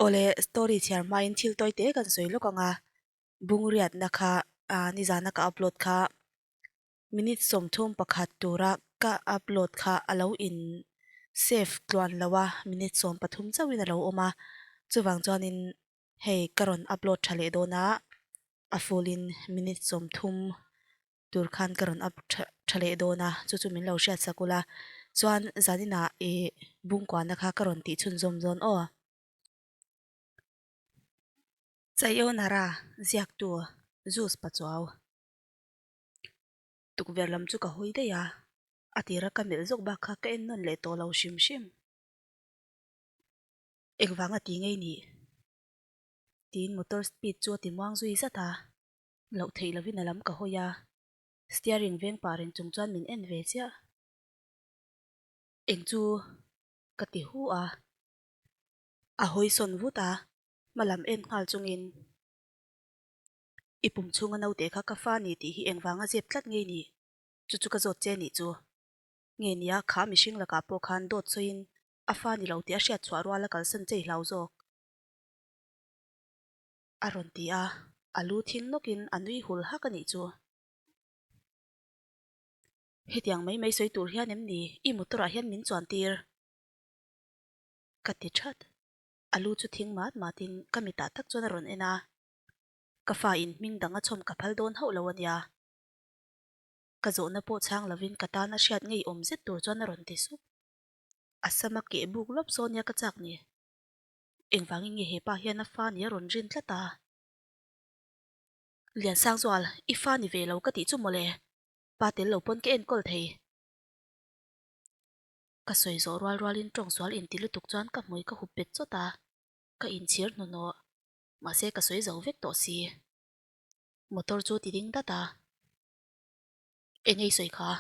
Awle, story chhiar hmain thil tawi te kan sawi lawk ang a, bungriatna kha nizana ka upload kha minute 31 tura ka upload kha a lo in save tluan lo a, minute 13 chauhin a lo awm a, chuvang chuanin hei ka rawn upload tha leh dawn a, a full in minute 30 tur khan ka rawn up tha tha leh dawn a, chu chu min lo hriat sak ula, chuan zaninah ih bungkuahna kha ka rawn tih chhunzawm dawn aw. Sayonara ziaktu Zeus Pachuau Tukverh lam chu ka hawi daih a, a tira ka melh zawk bak kha ka en nawn leh tawh lo hrim hrim. Engvanga ti ngei nih? Tiin motor speed chu a ti muang zui zat a. Loh theih lovin a lam ka hawi a, steering veng pah reng chung chuan min en ve chiah. Eng chu ka ti hu a, a hawi sawn vut a, hma lam en nghal chungin I pum chhunga naute kha ka fa ni tih hi engvanga zep tlat ngei ni? Chu chu ka zawt che nih chu. Nge nia kha mihring lakah pawh khan dawt sawiin a fa ni lo tih a hriat chhuah ruala kalsan chei hlau zawk. A rawn ti a, a lu thing nawkin a nui hul hak a nih chu. Hetiang mai mai sawi tur hian em ni i motor ah hian min chuan tir? Ka ti that. A lu chu thing mat matin ka mitah tak chuan a rawn en a, ka fa in hming dang a chhawm ka phal dawn hauh lo a nia. Ka zawhna pawh chhang lovin ka tan a hriat ngeiawm zet tur chuan a rawn ti sup. A sam a keh buk lawp saw nia ka chak ni. Engvangin nge hepa hian a fa ni a rawn rin tlat a? Liansangzual, i fa ni ve lo ka tih chu mawle. Pa tel lo pawn ka enkawl thei. Ka sawi zawh rual rualin tawngsual inti lutuk chuan ka hmui ka hup bet chawt a, ka inchhir hnuhnawh. Mahse ka sawi zo vek tawh si. Motor chu ti ding dat a. Engei sawi kha?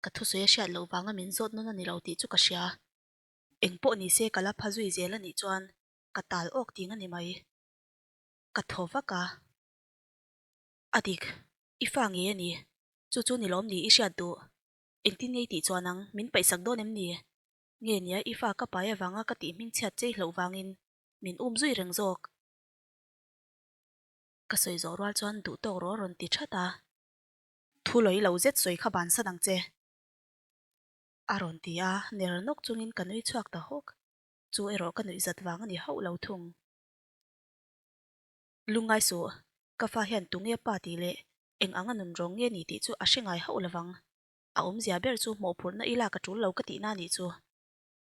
Ka thusawi a hriat loh vanga min zawt nawn a ni lo tih chu ka hria. Eng pawh ni se ka la pha zui zel a nih chuan ka tal awk ting a ni mai. Ka thaw vak a. A dik, i fa ngei a ni. Chu chu ni lawm ni i hriat duh. Engtin ngei tih chuan ang, min paihsak dawn em ni? Nge nia i fa ka pai avanga ka tih hmingchhiat chei hlauh vangin min um zui reng zawk. Ka sawi zawh rual chuan duh tawk rawh a rawn ti that a. Thu lawi lo zet sawi kha bansan ang che. A rawn ti a, ner nawk chungin ka nui chhuak ta hawk. Chu erawh ka nuih zat vang a ni hauh lo thung. Lungngai suh, ka fa hian tunge pa tih leh eng anga nun rawng nge ni tih chu a hre ngai hauh lovang. A awmzia ber chu mawhphurhna i lak a tul lo ka tihna nih chu.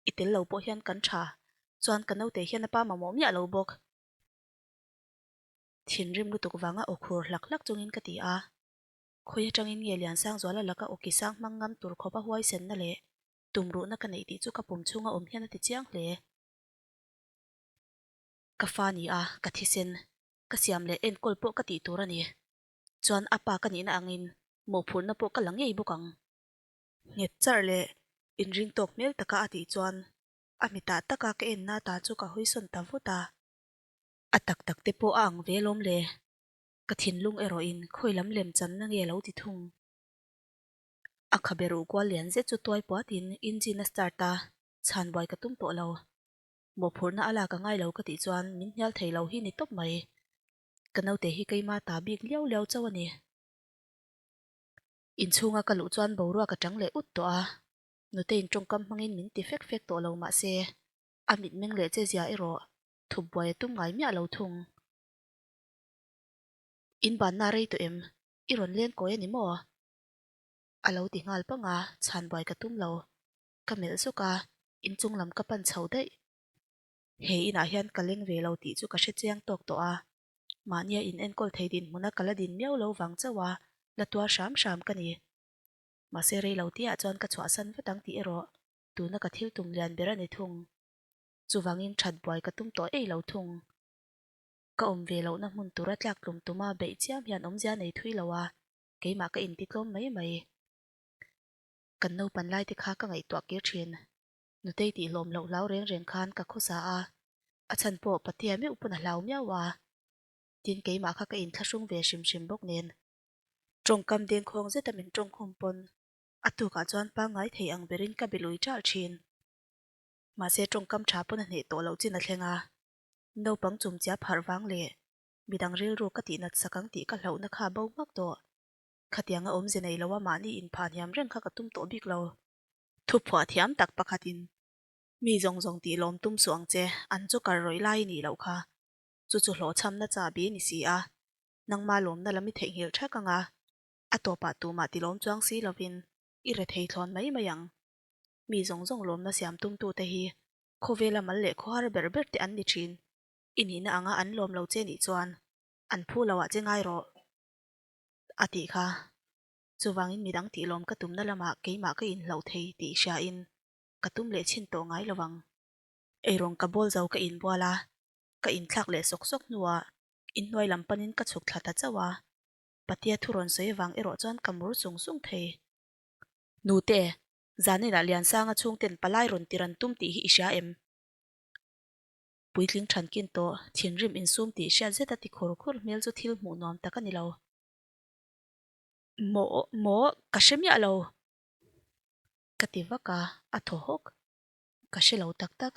I tel lo pawh hian kan tha, chuan ka naute hian a pa mamawh miah lo bawk. Thinrim lutuk vanga aw khur hlak hlak chungin ka ti a. Khawi atangin nge Liansangzuala laka aw ki sang hmang ngam tur khawpa huaisenna leh tumruhna ka neih tih chu ka pum chhunga awm hian a ti chiang hle. Ka fa ni a, ka thisen, ka siam leh enkawl pawh ka tih tur a ni. Chuan a pa ka nihna angin mawhphurhna pawh ka la ngei bawk ang. Nghet charh leh inring tawk hmel taka a tih chuan a mitah taka ka enna ta chu ka hawisawn ta vut a. A tak tak te pawh a ang ve lawm le. Ka thinlung erawhin khawi lam lem channa nge lo ti thung. A khabe ruh kual lian zet chu tuai puatin engine a start a, chhan buai ka tum tawh lo. Mawhphurhna a lak a ngai lo ka tih chuan min hnial thei lo hi ni tawp mai. Ka naute hi keima ta bik liau liau chauh a ni. Inchhunga ka luh chuan boruak a chang leh ut tawh a, Nutei'n tawngkam hmangin min ti fek fek tawh lo mahse a mitmeng leh che zia erawh thup buai a tum ngai miah lo thung. In banna rei tawh em? I rawn leng kawi a ni maw? A lo ti nghal pang a, chhan buai ka tum lo. Ka melh zawk a, inchung lam ka pan chho daih. He inah hian ka leng ve lo tih chu ka hre chiang tawk tawh a, mahnia in enkawl thei dinhmuna ka la din miau lo vang chauh a, la tuar hram hram ka ni. Mahse rei lo tihah chuan ka chhuahsan vat ang tih erawh tuna ka thil tum lian ber a ni thung. Chuvangin that buai ka tum tawh ei lo thung. Ka awm ve lohna hmun tura tlak tlum tuma beih chiam hian awmzia nei thui lo a, keimah ka intitlawm mai mai. Kan naupan lai te kha ka ngaihtuah kir thin. Nutei tih hlawm loh hlau reng reng khan ka khawsa a, a chhan pawh Patea meuh pawn a hlau miau a. Tin keimah kha ka inthlahrung ve hrim hrim bawk nen. Tawngkam dengkhawng zeta min tawngkhum pawn a tukah chuan pangngai thei ang berin ka be lui ṭalh thin. Mahse tawngkam tha pawn a hneh tawh loh chin a thleng a, naupang chumchiap harh vang leh midang rilru ka tihnat sak ang tih ka hlauhna kha bo hmak tawh. Khatianga awmze nei loa mahni inphah hniam reng kha ka tum tawh bik lo. Thuphuah thiam tak pakhatin, Mi zawng zawng tih lawm tum suh ang che, an chu kar rawih lai i nih loh kha. Chu chu hlawhchhamna chahbi a ni si a, nangma lawmna lam i theihnghilh thak ang a, a tawpah tumah ti lawm chuang si lovin i rethei thlawn mai mai ang. Mi zawng zawng lawmna siam tumtute hi khawvela mal leh khawhar ber ber te an ni thin. I nihna anga an lawm lo che nih chuan an phu lo ah che ngai rawh a tih kha. Chuvangin midang tih lawm ka tumna lamah keimah ka inhloh thei tih hriain ka tum leh chhin tawh ngai lo ang. Eirawng ka bawl zo ka inbual a, ka inthlak leh sawk sawk hnuah inhnuai lam panin ka chhuk thla ta chauh a. Patia thu rawn sawi avang erawh chuan ka mur sung sung thei. Nute, zaninah Liansanga chhungten palai rawn tir an tum tih hi i hria em? Puitling thankin tawh, thinrim insum tih hriat zeta ti khur khur hmel chu thil hmuh nuam tak a ni lo. Maw, maw, ka hre miah lo. Ka ti vak a, a thaw hawk. Ka hre lo tak tak,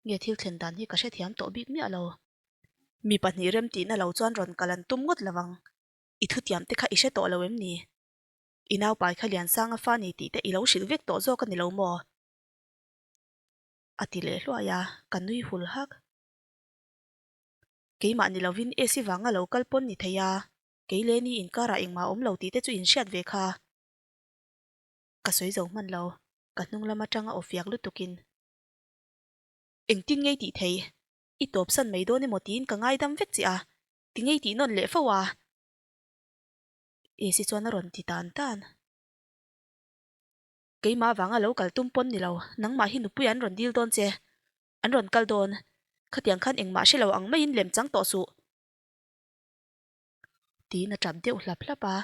nge thil thlen dan hi ka hrethiam tawh bik miah lo. Mi pahnih remtihna lo chuan rawn kal an tum ngawt lo vang. I thutiam te kha i hre tawh lo em ni? I naupai kha Liansanga fa ni tih te i lo hrilh vek tawh zawk a ni lo maw? A ti leh hluai a, ka nui hul hak. Keimah ni lovin AC vanga lo kal pawn ni thei a, kei leh ni inkarah engmah a awm lo tih te chu in hriat ve kha. Ka sawi zo hman lo, ka hnung lam atanga aw fiak lutukin. Engtin ngei tih thei? I tawpsan mai dawn emaw tiin ka ngaidam vek che a, ti ngei tih nawn leh fo a. Esi chuan a rawn ti tan tan. Keimah vanga lo kal tum pawn ni lo, nangmah hi nupui an rawn dil dawn che. An rawn kal dawn. Khatiang khan engmah hre lo ang maiin lem chang tawh suh. Tiin a tap deuh hlap hlap a,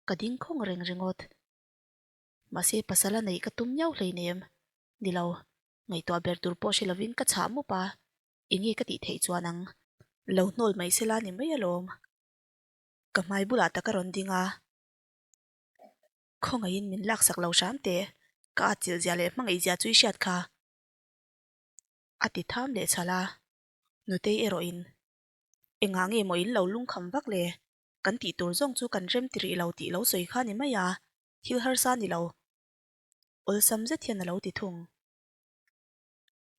ka ding khawng reng ringawt. Mahse pasal a neih ka tum miau hleinem. Ni lo, ngaihtuah ber tur pawh hre lovin ka chhah mup a, enge ka tih theih chuan ang. Lo hnawl mai sela ni mai alawm. Ka hmai bulah tak a rawn ding a, Khawngaihin min laksak lo hram teh, ka atchilh zia leh hmangaih zia chu i hriat kha. A ti tham leh chhal a, Nutei erawhin, Engah nge maw in lo lungkham vak le? Kan tih tur zawng chu kan rem ti rih lo tih lo sawi kha ni mai a, thil harsa ni lo. Awlsam zet hian a lo ti thung.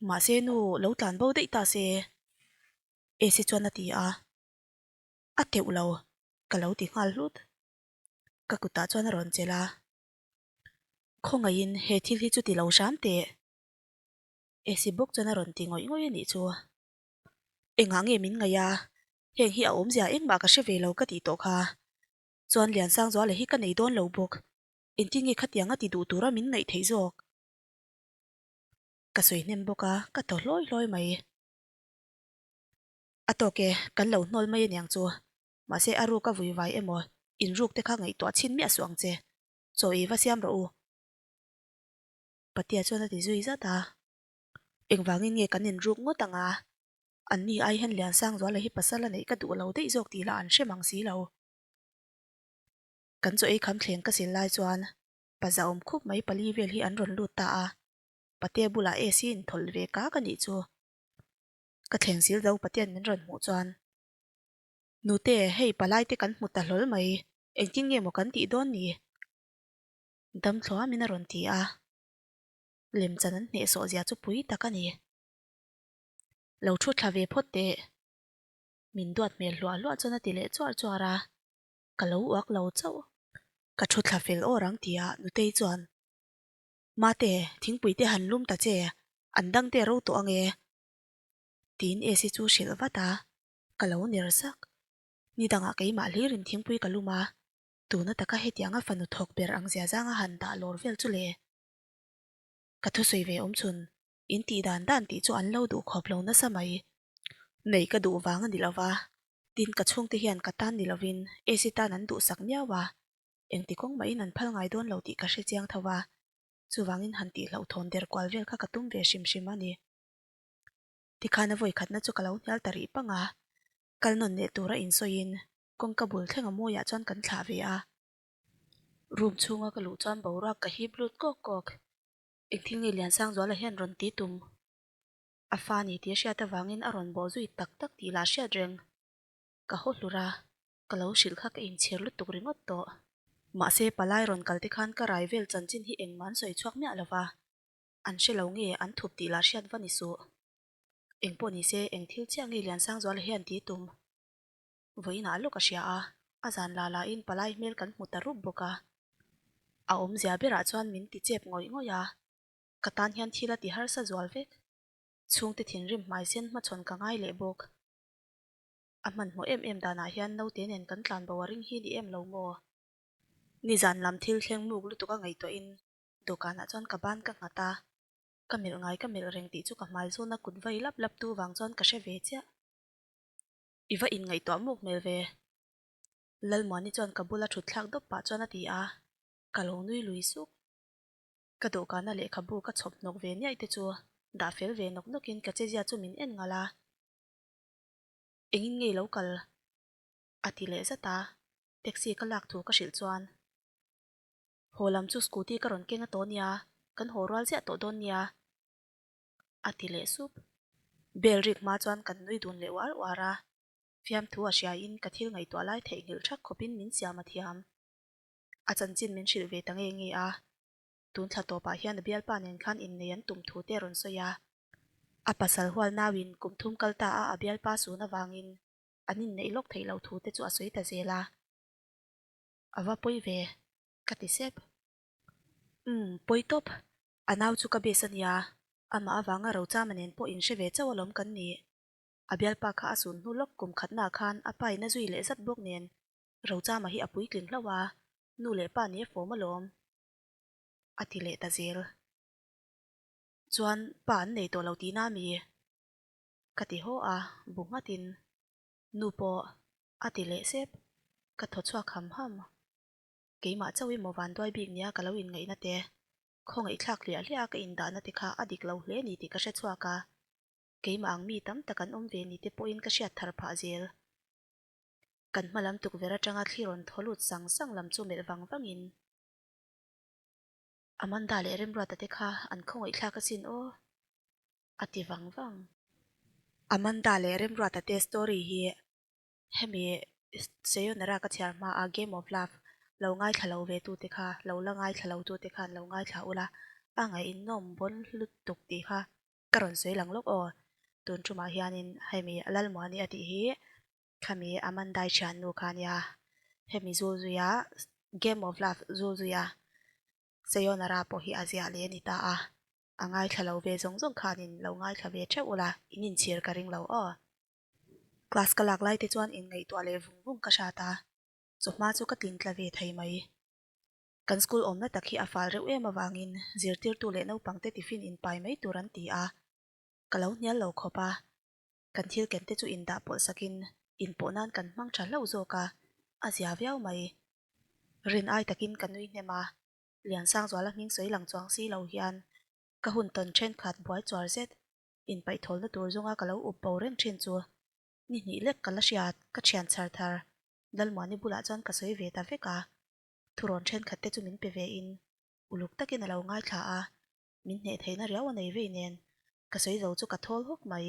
Mahse nu lo tlan bo daih ta se, Esi chuan a ti a. A teuh lo, ka lo ti nghal hlut. Ka kutah chuan a rawn chelh a. Khawngaihin he thil hi chu ti lo hram teh. Esi bawk chuan a rawn ti ngawih ngawih a nih chu. Engah nge min ngaih a? Heng hi a awmzia engmah ka hre ve lo ka tih tawh kha. Chuan Liansangzuala hi ka nei dawn lo bawk. Engtin nge khatiang a ti duh tura min ngaih theih zawk? Ka sawi hnem bawk a, ka thaw hlawi hlawi mai. A tawk e, kan lo hnawl mai aniang chu. Mahse a ruk a vui vai emaw, in ruk te kha ngaihtuah chhin miah suh ang che. Chaw ei va siam rawh u. Patia chuan a ti zui zat a. Engvangin nge kan in ruk ngawt ang a? Anni ai hian Liansangzuala hi pasal a neih ka duh lo daih zawk tih lah an hre mang si lo. Kan chaw ei kham thleng ka sil lai chuan pa zahawm khup mai pali vel hi an rawn lut ta a. Patea bulah AC inthawlh ve kak a nih chu. Ka thleng zil zo Patian min rawn hmuh chuan, Nute, hei palai te kan hmu ta hlawl mai, engtin nge maw kan tih dawn ni? Dam thluamin a rawn ti a, lemchan an hnehsawh zia chu pui tak a ni. Lo thu thla ve phawt teh. Min duat hmel hluah hluah chuan a ti leh chuar chuar a, ka lo uak lo chauh. Ka thu thla fel awr ang ti a Nutei chuan, Mate, thingpui te han lum ta che, an dang te ro tawh ange. Tiin Esi chu hrilh vat a, ka lo ner sak. Ni dangah keimah hlirin thingpui ka lum a, tuna taka hetianga fanu thawk ber ang zia zanga han dah lawr vel chu le. Ka thusawi ve awm chhun, in tih dan dan tih chu an lo duh khawp lo nasa mai. Nei ka duh vang a ni lo va, tin ka chhungte hian ka tan ni lovin Esi tan an duhsak miau a, engti kawng mahin an phal ngai dawn lo tih ka hre chiang tho va, chuvangin han tih hlauhthawn der kual vel kha ka tum ve hrim hrim a ni. Tikhan a vawi khatna chu ka lo hnial ta rih pang a, kal nawn leh tura insawiin kawngka bul thleng a mawiah chuan kan thlah ve a. Room chhunga ka luh chuan boruak ka hip lut kawk kawk. Engthil nge Liansangzuala hian rawn ti tum? A fa ni tih a hriat avangin a rawn bawh zui tak tak tih lah hriat reng. Ka haw hlur a, ka lo hrilh kha ka inchhir lutuk ringawt tawh. Mahse palai rawn kal te khan ka rai vel chanchin hi engmah an sawi chhuak miah lo va, an hre lo nge an thup tih lah hriat va ni suh. Engpawh ni se eng thil chiah nge Liansangzuala hian ti tum? Vawiinah lawk a hria a, a zan la lain palai hmel kan hmu ta rup bawk a. A awmzia berah chuan min ti chep ngawih ngawih a, ka tan hian thil a ti harsa zual vek. Chhungte thinrim hmai sen hmachhawn ka ngai leh bawk. A hmanhmawh em em danah hian naute nen kan tlan bo a ring hi ni em lo maw? Nizan lam thil thleng muk lutuk a ngaihtuahin dawhkanah chuan ka ban ka nghat a, ka melh ngai ka melh reng tih chu ka hmai zawna kut vai lap lap tu vang chuan ka hre ve chiah. I va inngaihtuah muk hmel ve. Lalmuani chuan ka bula thut thlak dawp pah chuan a ti a, ka lo nui lui suk. Ka dawhkana lehkhabu ka chhawp hnawk ve niaih te chu dah fel ve nawk nawkin ka chezia chu min en ngalh a. Engin nge lo kal? A ti leh zat a, taxi ka lak thu ka hrilh chuan. Haw lam chu scooty ka rawn keng a tawh nia, kan haw rual ziah tawh dawn nia. A ti leh sup. Bell rik hma chuan kan nui dun leh uar uar a, fiamthu a hriain ka thil ngaihtuah lai theihnghilh thak khawpin min siam a thiam. A chanchin min hrilh ve ta nge nge a, tun thla tawpah hian a bialpa nen khan innei an tum thu te a rawn sawi a. A pasal hual nauin kum thum kal ta a a bialpa sun avangin an inneih lawk theih loh thu te chu a sawi ta zel a. A va pawi ve, ka ti sep. Umm, pawi tawp. A nau chu ka base a nia, amah avanga Rochama nen pawh inhre ve chauh alawm kan nih. A bialpa kha a sun hnu lawk kum khatnaah khan a pa in a zui leh zat bawk nen Rochama hi a puitling hlauh a, nu leh pa nih a fawm alawm, a ti leh ta zel. Chuan pa an nei tawh lo tihna a mi? Ka ti haw a, bu nghatin, Nu pawh, a ti leh sep. Ka thaw chhuak ham ham. Keimah chauh emaw vanduai bik nia ka lo inngaihna te, khawngaihthlak hliah hliah a ka indahna te kha a dik lo hle ni tih ka hre chhuak a, keimah ang mi tam tak an awm ve ni te pawhin ka hriat thar phah zel. Kan hma lam tukverh atanga thli rawn thaw lut sang sang lam chu melh vang vangin Amanda leh Remruata te kha an khawngaihthlak asin aw a ti vang vang. Amanda leh Remruata te story hi hemi Sayonara ka chhiar hma a Game of Love lo ngaithla lo ve tute kha lo la ngaithla lo tute khan lo ngaithla ula a ngaihnawm bawn lutuk tih kha ka rawn sawi lang lawk aw. Tun tumah hianin hemi Lalmuani a tih hi Khami Amandai thiannu kha ania, hemi Zulzuia, Game of Love Zulzuia, Sayonara pawh hi a ziah leh a ni ta a, a ngaithla lo ve zawng zawng khanin lo ngaithla ve theuh ula, in inchhir ka ring lo aw. Class ka lak lai te chuan inngaihtuah leh vung vung ka hrat a, chawhma chu ka tling tla ve thei mai. Kan school awmna tak hi a fal reuh em avangin zirtirtu leh naupangte tiffin inpai mai tur an ti a, ka lo hnial lo khawp a, Kan thil ken te chu indah pawlh sakin inpawh nan kan hmang tha hlauh zawk a, a zia viau mai. Rin ai takin ka nui hnem a, Liansangzuala hming sawi lang chuang si lo hian ka hun tawn thenkhat buai chuar zet inpaihtawlna tur zawnga ka lo up bo reng thin chu ni hnih lek ka la hriat ka thian chhar thar Lalmuani bulah chuan ka sawi ve ta vek a, thurawn thenkhat te chu min pe ve in uluk takin a lo ngaithla a, Min hneh theihna riau a nei vei nen, ka sawi zo chu ka thawl hawk mai.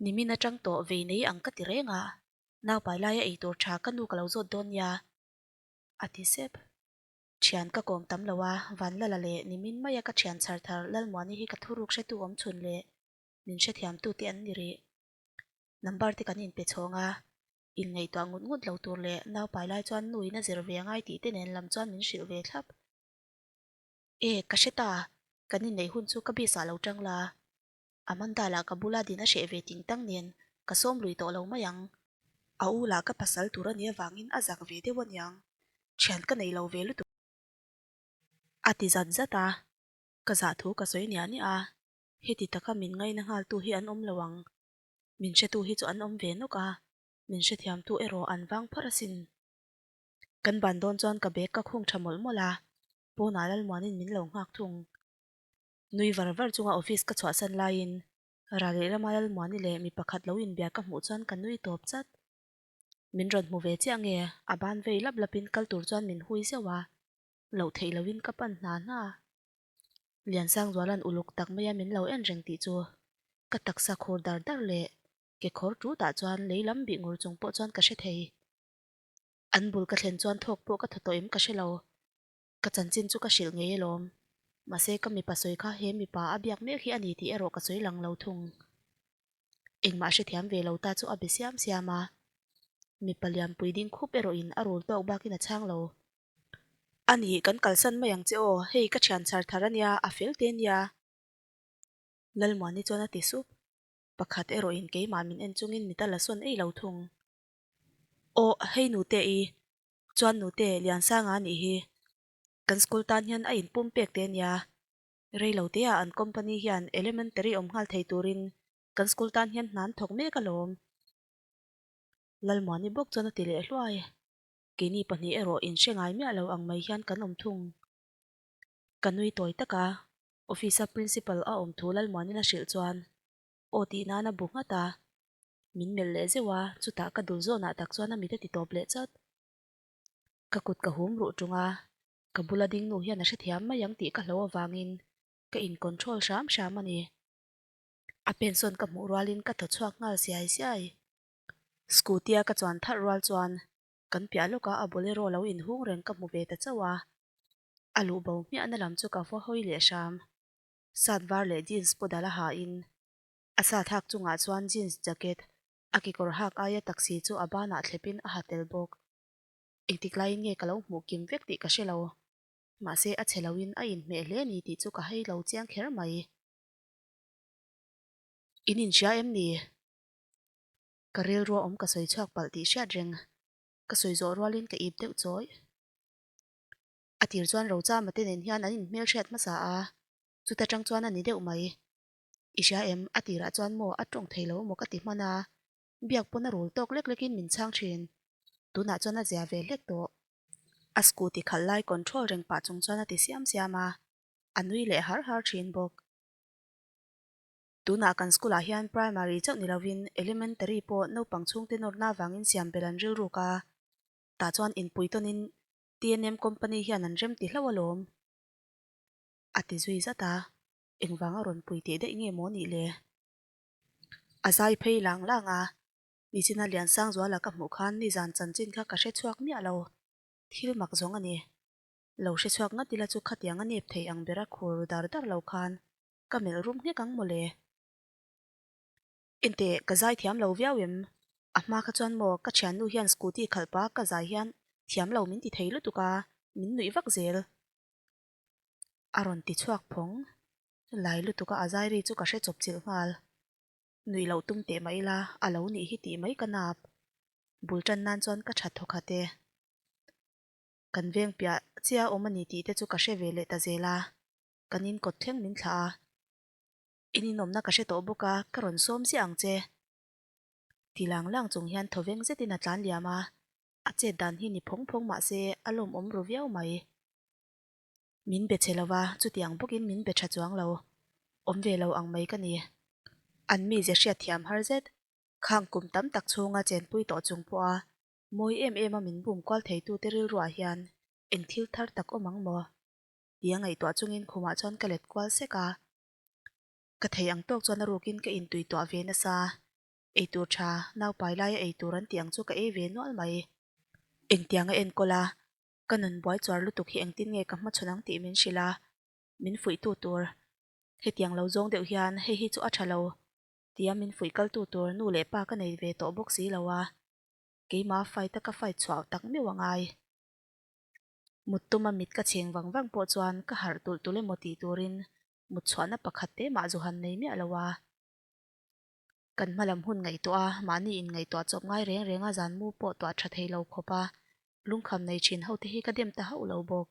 Nimin atang tawh vei nei ang ka ti reng a, naupai laia ei tur tha ka nu ka lo zawt dawn nia, a ti sep. Thian ka kawm tam lo a, Vanlala leh nimin maia ka thian chhar thar Lalmuani hi ka thuruk hretu awm chhun leh min hrethiamtute an ni rih. Number te kan inpe chhawng a, inngaihtuah ngut ngut lo tur leh naupai lai chuan nu in a zir ve angai tih te nen lam chuan min hrilh ve thlap. E, ka hre ta, kan inneih hun chu ka bus ah lo tang la. Amanda lah ka bula din a hreh ve ting tang nen ka sawm lui tawh lo mai ang. A u lah ka pasal tur a nih avangin a zak ve deuh aniang, thian ka nei lo ve lutuk. A ti zat zat a, ka zah thu ka sawi niah niah a, heti taka min ngaina nghaltu hi an awm lo ang. Min hretu hi chu an awm ve nawk a, min hrethiamtu erawh an vang pharh asin. Kan ban dawn chuan ka bag ka khung tha mawlh mawlh a, pawnah Lalmuanin min lo nghak thung. Nui var var chunga office ka chhuahsan laiin ral leh lama Lalmuani leh mi pakhat lo inbia ka hmuh chuan ka nui tawp chat. Min rawn hmu ve chiah nge a ban vei lap lapin kal tur chuan min hui zeuh a, loh theih lohin ka pan hna hna. Liansangzuala'n uluk tak maia min lo en reng tih chu. Ka taksa khur dar dar leh kekhawr ṭutah chuan lei lam bih ngur chung pawh chuan ka hre thei. An bul ka thlen chuan thawk pawh ka thaw tawh em ka hre lo. Ka chanchin chu ka hrilh ngei alawm. Mahse ka mipa sawi kha he mipa a biak mek hi a ni tih erawh ka sawi lang lo thung. Engmah hrethiam ve lo ta chu a be siam siam a. Mipa lianpui ding khup erawhin a rul tawk bakin a chhang lo. A ni, kan kalsan mai ang che aw, hei ka thian chhar thar a nia, a fel te nia. Lalmuani chuan a ti sup. Pakhat erawhin keimah min en chungin mit a la sawn ei lo thung. Aw, hei nute i, chuan nute Liansanga a nih hi. Kan school tan hian a inpum pek te nia. Rei lo teah an company hian elementary awm nghal thei turin kan school tan hian hna an thawk mek alawm. Lalmuani bawk chuan a ti leh hluai. Keini pahnih erawh inhre ngai miah lo ang mai hian kan awm thung. Ka nui tawi tak a, office-a principal a awm thu Lalmuanin a hrilh chuan aw tih nan a bu nghat a. Min melh leh zeuh a, chutah ka dul zawnah tak chuan a mit a ti tawp leh chat. Ka kut ka hum ruh ṭung a, ka bula ding nu hian a hrethiam mai ang tih ka hlo avangin ka in control hram hram a ni. A pensawn ka hmuh rualin ka thaw chhuak nghal siai siai. Scooty-a ka chuan tharh rual chuan kan piah lawka a bolero lo inhung reng ka hmu ve ta chauh a, a luh bo hmiahna lam chu ka va hawi leh hram. Sat var leh jeans pawh dal a hain a sat hak chungah chuan jeans jacket a kekawr hak aia taxi chu a banah thlepin a ha tel bawk. Engtik laiin nge ka lo hmuh kim vek tih ka hre lo. Mahse a chhe loin a inhmeh hle ni tih chu ka hei lo chiang kher mai. In inhria em ni? Ka rilrua awm ka sawi chhuak palh tih hriat reng. Ka sawi zawh rualin ka ip deuh chawih. A tir chuan Rochama te nen hian an inhmel hriat hmasa a, chuta tang chuan a ni deuh mai. I hria em? A tirah chuan maw a tawng thei lo maw ka ti hman a, biak pawn a rul tawk lek lekin min chhang thin. Tunah chuan a zia ve hlek tawh. A scooty khalh lai control reng pah chung chuan a ti siam siam a, a nui leh har har thin bawk. Tunah kan school ah hian primary chauh ni lovin elementary pawh naupang chhungte nawrna avangin siam belh an rilruk a, tah chuan inpui tawnin TNM company hian an rem ti hlauh alawm. A ti zui zat a, engvanga rawn pui teh daih nge maw nih le? A zai phei lang lang a, nichina Liansangzuala ka hmuh khan nizan chanchin kha ka hre chhuak miah lo, thil mak zawng a ni. Lo hre chhuak ngat ila chu khatiang a nep thei ang bera khur dar dar lo khan Ka melh rum nghek ang mawle. Enteh, ka zai thiam lo viau em? A hma kha chuan maw, ka thiannu hian scooty khalh pa ka zai hian thiam lo min ti thei lutuk a, min nuih vak zel. A rawn ti chhuak phawng. Lai lutuk a a zai ri chu ka hre chawp chilh nghal. Nuih loh tum teh mah ila, a lo nih hi tih mai ka nap. Bul tan nan chuan ka that thawkhat e. Kan veng piah chiah awm a ni tih te chu ka hre ve leh ta zel a. Kan in kawt thleng min thlah a, in inawmna ka hre tawh bawk a, ka rawn sawm ziah ang che. Ti lang lang chung hian thawveng zetin a tlan liam a, a chet dan hi ni phawng phawng mah se a lawmawm ru viau mai. Min be che lova, chutiang bawkin min be tha chuang lo. Awm ve lo ang mai ka ni. An mize hriatthiam har zet, khang kum tam tak chhunga chenpui tawh chung pawha mawi em em a min bum kual theitute rilruah hian eng thil thar tak awm ang maw? Tia ngaihtuah chungin khumah chuan ka let kual sek a. Ka thei ang tawk chuan a rukin ka intui tuah ve nasa. Eitur tha, naupai laia eitur an tih ang chu ka ei ve nual mai. Engtiang a enkawl a, ka nun buai chuar lutuk hi engtin nge ka hmachhawn ang tih min hrilh a, min fuihtu tur. Hetiang lo zawng deuh hian hei hi chu a tha lo tia min fuih kaltu tur nu leh pa ka nei ve tawh bawk si lo a, keimah fight a ka fight chhuah tak meuh a ngai. Mut tuma mit ka chheng vang vang pawh chuan ka harh tulh tulh emaw tih turin mut chhuahna pakhat te mah zu han nei miah lo a. Kan hma lam hun ngaihtuah a, mahni in ngaihtuah chawp ngai reng reng a zan mu pawh tuah tha thei lo khawp a, lungkham nei thin ho te hi ka dem ta hauh lo bawk.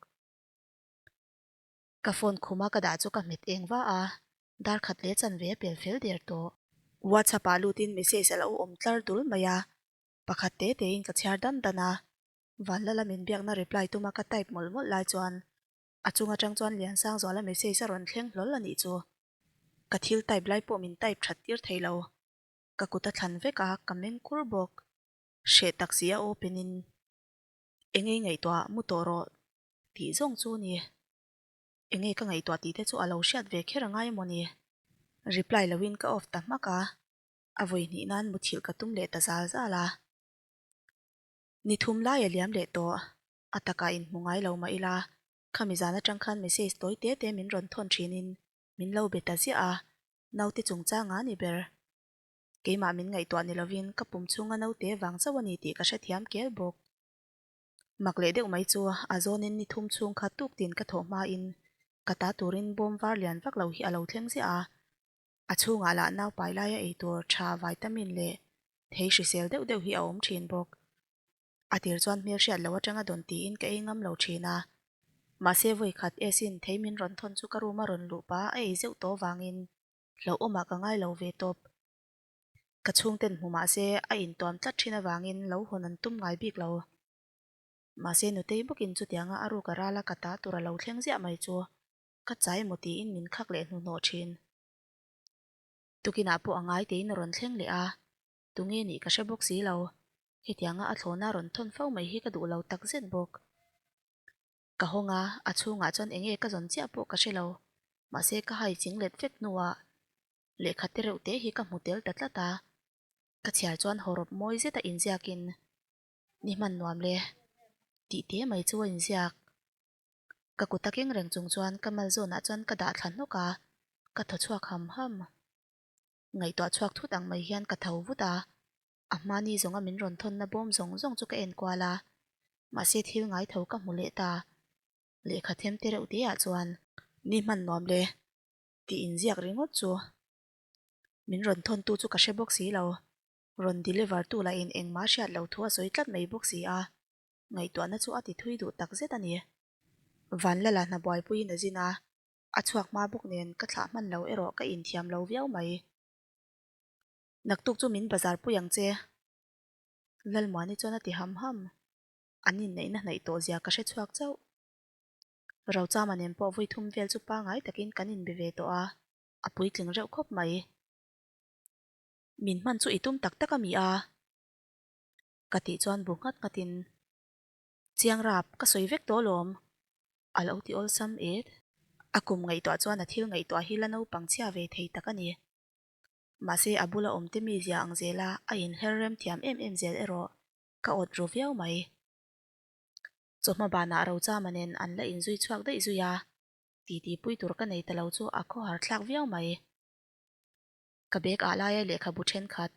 Ka phone khuma ka dah chu ka hmet eng va a, dar khat leh chanve a pel fel der tawh. WhatsApp ah lutin message a lo awm tlar dul mai a, pakhat te tein ka chhiar dan dan a, Vanlala min biakna reply tuma ka type mawlh mawlh lai chuan a chung atang chuan Liansangzuala message a rawn thleng hlawl a nih chu. Ka thil type lai pawh min type that tir thei lo. Ka kut a thlan vek a, ka meng kur bawk. Hreh tak si a open in enge i ngaihtuah mu tawh rawh tih zawng chu ni. Enge ka ngaihtuah tih te chu a lo hriat ve kher angai emaw ni. Reply loin ka off ta hmak a, a vawi hnih nan muthilh ka tum leh ta zal zal a. Ni thum lai a liam leh tawh, a takah inhmu ngai lo mah ila, khami zan atang khan message tawi te te min rawn thawn thinin min lo be ta ziah a, naute chungchang a ni ber. Keimah min ngaihtuah ni lovin ka pum chhunga naute vang chauh a ni tih ka hrethiam kel bawk. Mak leh deuh mai chu a zawnin ni thum chhung kha tuk tin ka thawh hmain ka ta turin bawm var lian vak lo hi a lo thleng ziah a. A chhungah lah naupai laia ei tur tha vitamin leh thei hrisel deuh deuh hi a awm thin bawk. A tir chuan hmel hriat lo atanga dawn tiin ka ei ngam lo thin a. Mahse vawi khat Esin thei min rawn thawn chu ka room a rawn luh pah a ei zeuh tawh vangin hlauhawmah ka ngai lo ve tawp. Ka chhungten hmu mahse a intuam tlat thin avangin lo hawn an tum ngai bik lo. Mahse nutei bawkin chutianga a ruk a ral a ka ta tur a lo thleng ziah mai chu ka chai emaw tiin min khak leh hnuhnawh thin. Tukinah pawh a ngai tein a rawn thleng leh a, tunge nih ka hre bawk si lo. Hetianga a thlawna rawn thawn fo mai hi ka duh lo takzet bawk. Ka hawng a, a chhungah chuan enge ka zawn chiah pawh ka hre lo. Mahse ka hai ching let vek hnuah lehkha te reuh te hi ka hmu tel ta tlat a. Ka chhiar chuan hawrawp mawi zeta inziakin ni hman nuam le tih te mai chu a inziak. Ka kut a keng reng chung chuan ka mal zawnah chuan ka dah thla hnawk a, ka thaw chhuak ham ham. Ngaihtuah chhuak thut ang mai hian ka tho vut a, a hmani zawnga min rawn thawnna bawm zawng zawng chu ka en kual a, mahse thil ngai tho ka hmu leh ta. Lehkha them te reuh te ah chuan ni hman nuam le tih inziak ringawt chu min rawn thawn tu chu ka hre bawk si lo, rawn deliver tu lahin engmah hriat lo thu a sawi tlat mai bawk si a, ngaihtuahna chu a ti thui duh tak zet a ni. Vanlala hna buaipuiin a zin a, a chhuak hma bawk nen ka thlah hman lo erawh ka inthiam lo viau mai. Naktuk chu min bazar pui ang che. Lalmuani chuan a ti ham ham. An inneihna hnaih tawh zia ka hre chhuak chauh. Rochama nen pawh vawi thum vel chu pangai takin kan inbe ve tawh a, a puitling reuh khawp mai. Min hman chu i tum tak tak a mi a? Ka tih chuan bu nghat nghatin, Chiang rap, ka sawi vek tawh alawm. A lo ti awlsam et. A kum ngaihtuah chuan a thil ngaihtuah hi la naupang chhia ve thei tak a ni. Mahse a bula awmte mizia ang zela a inher rem thiam em em zel erawh ka awt ru viau mai. Chawhma banah Rochama nen an la inzui chhuak daih zui a, titi pui tur ka nei ta lo chu a khawhar thlak viau mai. Ka bag ah laia lehkhabu thenkhat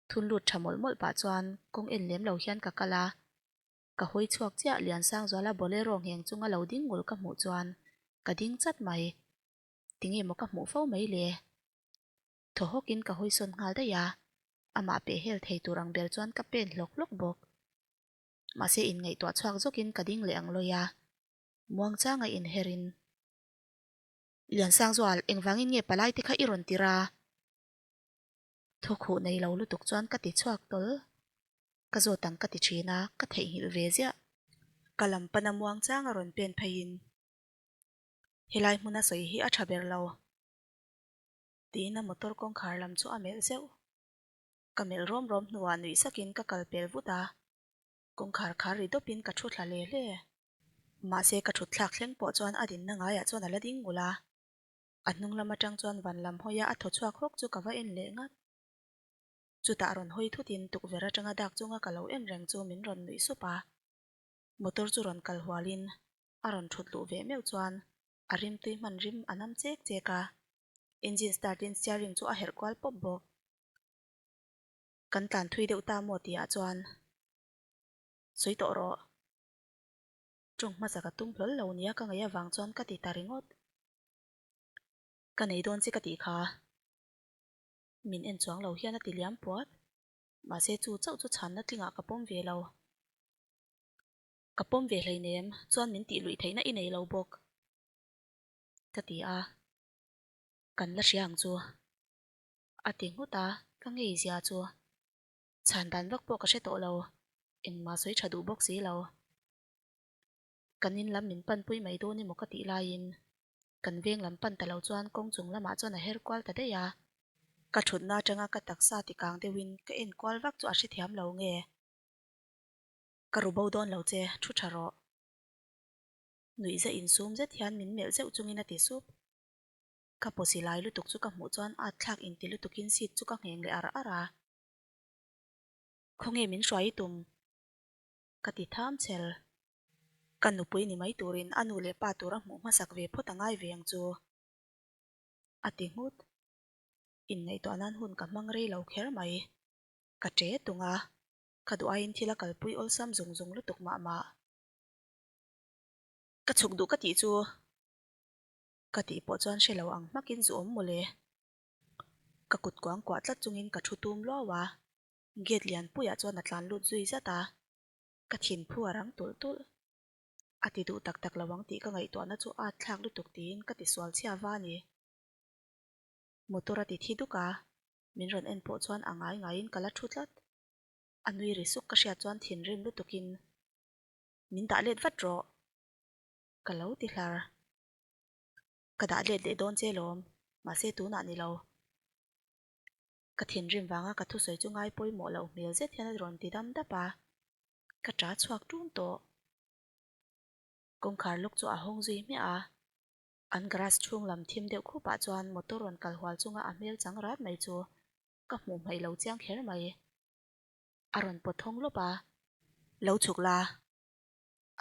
thun lut tha mawlh mawlh pah chuan kawng en lem lo hian ka kal a, ka hawi chhuak chiah Liansangzuala bolero ngheng chunga lo ding ngul ka hmuh chuan ka ding chat mai. Tinge maw ka hmuh fo mai le? Thaw hawkin ka hawi sawn nghal daih a, amah peh hel thei tur ang ber chuan ka pen hlawk hlawk bawk. Mahse inngaihtuah chhuak zawkin ka ding leh ang lawi a, muangchanga inherin, Liansangzual, engvangin nge palai te kha i rawn tir a? Thawkhuh nei lo lutuk chuan ka ti chhuak tawl. Ka zawt ang ka ti thin a, ka theihnghilh ve ziah. Ka lam pana muangchanga rawn pen pheiin, Helai hmuna sawi hi a tha ber lo. Tiin a motor kawngkhar lam chu a melh zeuh. Ka melh rawm rawm hnuah nuih sakin ka kal pel vut a, kawngkhar khar ri dawpin ka thu thla hle hle. Mahse ka thut thlak thleng pawh chuan a dinna ngaiah chuan a la ding ngul a. A hnung lam atang chuan van lam hawia a thaw chhuak hawk chu ka va en leh ngat. Chutah rawn hawi thutin tukverh atanga dak chunga ka lo en reng chu min rawn nuih sup a. Motor chu rawn kal hualin a rawn thut luh ve meuh chuan a rimtui hman rim a nam chek chek a, engine start in steering chu a herh kual pawp bawk. Kan tlan thui deuh ta maw tih ah chuan sawi tawh rawh. Tawng hmasa ka tum hlawl lo nia ka ngaih avang chuan ka ti ta ringawt. Ka nei dawn che ka tih kha. Min en chuang lo hian a ti liam puat. Mahse chu chauh chu chhanna tlingah ka pawm ve lo. Ka pawm ve hleinem, chuan min tih luih theihna i nei lo bawk, ka ti a. Kan la hria ang chu, a ti nghut a, ka ngei zia chu. Chhan dan vak pawh ka hre tawh lo, engmah sawi tha duh bawk si lo. Kan in lam min panpui mai dawn emaw ka tih laiin kan veng lam pan ta lo chuan kawng chung lamah chuan a her kual ta daih a. Ka thutna atanga ka taksa tikang deuhin ka en kual vak chu a hrethiam lo nge? Ka ru bo dawn lo che, thu tha rawh. Nuihza insum zet hian min melh zeuh chungin a ti sup. Ka pawsi lai lutuk chu ka hmuh chuan at thlak inti lutukin seat chu ka ngheng leh ar ar a. Khawnge min hruai i tum? Ka ti tham chel. Ka nupui ni mai turin a nu leh pa tura hmuh hmasak ve phawt a ngai ve ang chu. A ti nghut. Inngaihtuah nan hun ka hmang rei lo kher mai. Ka ṭe tung a, ka duh aiin thil a kalpui awlsam zung zung lutuk mah mah. Ka chhuk duh ka tih chu ka tih pawh chuan hre lo ang hmakin zu awm mawle. Ka kut kuang kuah tlat chungin ka thu tum luau a, gate lian puiah chuan a tlan lut zui zat a, ka thinphu a rang tulh tulh. A ti duh tak tak lo ang tih ka ngaihtuahna chu at thlak lutuk tiin ka ti sual chhia va a ni. Motor a ti thi duk a, min rawn en pawh chuan a ngai ngaiin ka la thu tlat. A nui ri suk ka hriat chuan thinrim lutukin min dah let vat rawh. Ka lo ti hlar. Ka dah let leh dawn che lawm, mahse tunah ni lo. Ka thinrim vanga ka thusawi chu ngai pawimawh loh hmel zet hian a rawn ti dam dap a, ka ṭa chhuak ṭum tawh. Kawngkhar lawk chu a hawng zui hmiah a, an garage chhung lam thim deuh khupah chuan motor rawn kal hual chunga a hmel chang rat mai chu ka hmuh hmaih lo chiang kher mai. A rawn pawt hawng lawp a, Lo chhuk la,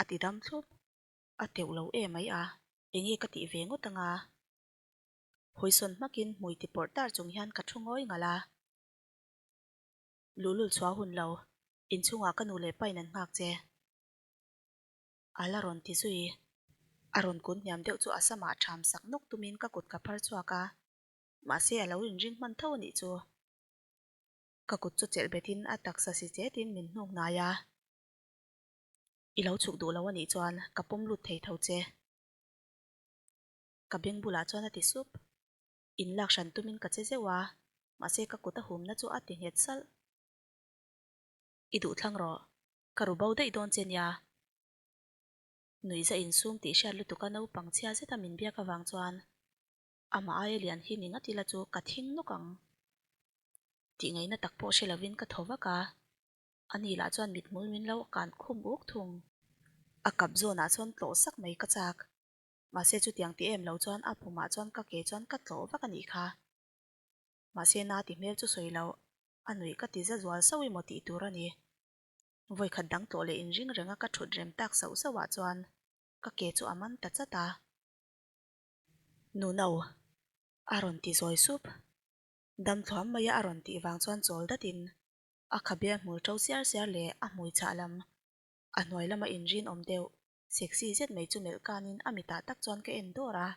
a ti dam thlup. A teuh lo em mai a, enge ka tih ve ngawt anga? Hawisawn hmakin hmui ti pawrh tar chung hian ka thu ngawi ngalh a. Luhlul chhuah hun lo, inchhungah ka nu leh pain an nghak che. A la rawn ti zui. A rawn kun hniam deuh chu a samah ṭham sak nawk tumin ka kut ka phar chhuak a, mahse a lo inring hman tho a nih chu. Ka kut chu chelh betin a taksa si chetin min hnuk hnai a. I lo chhuk duh lo a nih chuan ka pawm lut thei tho che. Ka beng bulah chuan a ti sup. In lak hran tumin ka che zeuh a, mahse ka kut a humna chu a ti nghet salh. I duh thlang rawh, ka ru bo daih dawn che nia. Nuihza insum tih hriat lutuka naupang chhia zeta min biak avang chuan amah aia lian hi ni ngat ila chu ka thing nawk ang. Tih ngaihna tak pawh hre lovin ka thaw vak a. Ani lah chuan mithmul min lo kan khum uk thung. A kap zawnah chuan tlawh sak mai ka chak. Mahse chutiang ti em lo chuan a pumah chuan ka ke chuan ka tlawh vak a nih kha. Mahse na ti hmel chu sawi loh, a nuih ka ti za zual sauh emaw tih tur a ni. Vawikhat dang tlawh leh inring renga ka thut rem tak sauh sauh ah chuan ka ke chu a man ta chat a. Nu no. A rawn ti zawi sup. Dam thluam maia a rawn tih vang chuan chawl datin a khabe a hmul ṭo siar siar leh a hmui chhah lam a hnuai lama inrinawm deuh sexy zet mai chu melh kanin a mitah tak chuan ka en dawr a.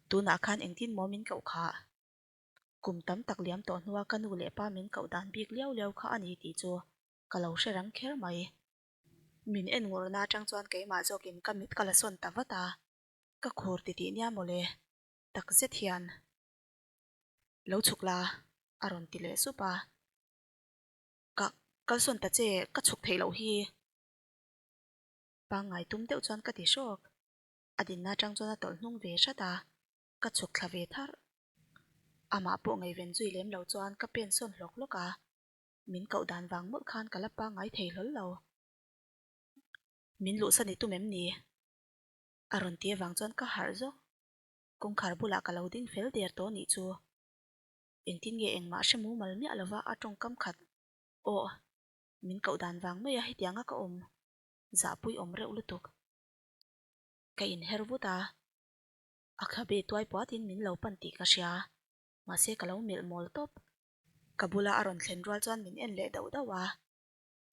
Tunah khan engtin maw min koh khah? Kum tam tak liam tawh hnua ka nu leh pa min koh dan bik liau liau kha a ni tih chu ka lo hre rang kher mai. Min en ngurna atang chuan keimah zawkin ka mit ka la sawn ta vat a, ka khur titih nia mawle tak zet hian. Lo chhuk la, a rawn ti leh sup a. Ka kalsawn ta che, ka chhuk theih loh hi. Pangngai tum deuh chuan ka ti hrawk. A dinna atang chuan a tawlh hnung ve hrat a, ka chhuk thla ve tharh. Amah pawh ngaihven zui lem lo chuan ka pen sawn hlawk hlawk a, min koh dan vang mawlh khan ka la pangngai thei hlawl lo. Min luhsan i tum em ni? A rawn ti avang chuan ka harh zawk. Kawngkhar bulah ka lo ding fel der tawh nih chu. Engtin nge engmah hre mumal miah lova a tawngkam khat aw min koh dan vang mai a hetianga ka awm zahpui awm reuh lutuk. Ka inher vut a, a khabe tuai puatin min lo pan tih ka hria, mahse ka lo melh mawl tawp. Ka bula a rawn thlen rual chuan min en leh dauh dauh a,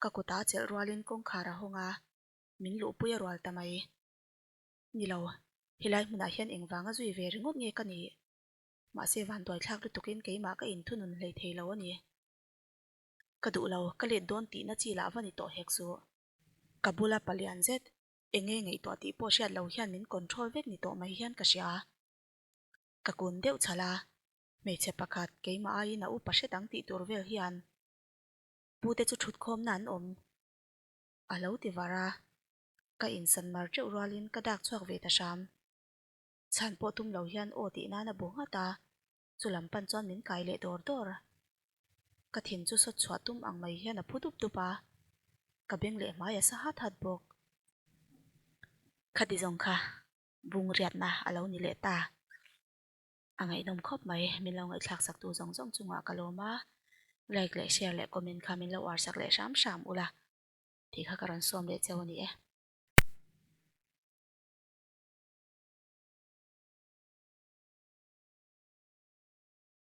ka kuta a chelh rualin kawngkhar a hawng a, min luhpui a rual ta mai. Ni lo, helai hmunah hian engvanga zui ve ringawt nge ka nih? Mahse vanduaithlak lutukin keimah ka inthunun hlei thei lo a ni. Ka duh lo, ka let dawn tihna chi lah va ni tawh hek suh. Ka bula palian zet, enge ngaihtuah tih pawh hriat lo hian min control vek ni tawh mai hian ka hria. Ka kun deuh chhalh a, hmeichhe pakhat keimah aiin a upa hret ang tih tur vel hian pute chu thutkhawmna an awm a lo ti var a. Ka insan mar teuh rualin ka dak chhuak ve ta hram. Chhan pawh tum lo hian aw tih nan a bu nghat a, chu lam pan chuan min kai leh dawr dawr. Ka thin chu sawt chhuah tum ang mai hian a phu dup dup a, ka beng leh hmai a sa hat hat bawk. Khati zawng kha bung riatna a lo ni leh ta. A ngaihnawm khawp mai, min lo ngaihthlak sak tu zawng zawng chungah ka lawm a, like leh share leh comment kha min lo uar sak leh hram hram ula tih kha ka rawn sawm leh cheu a ni e.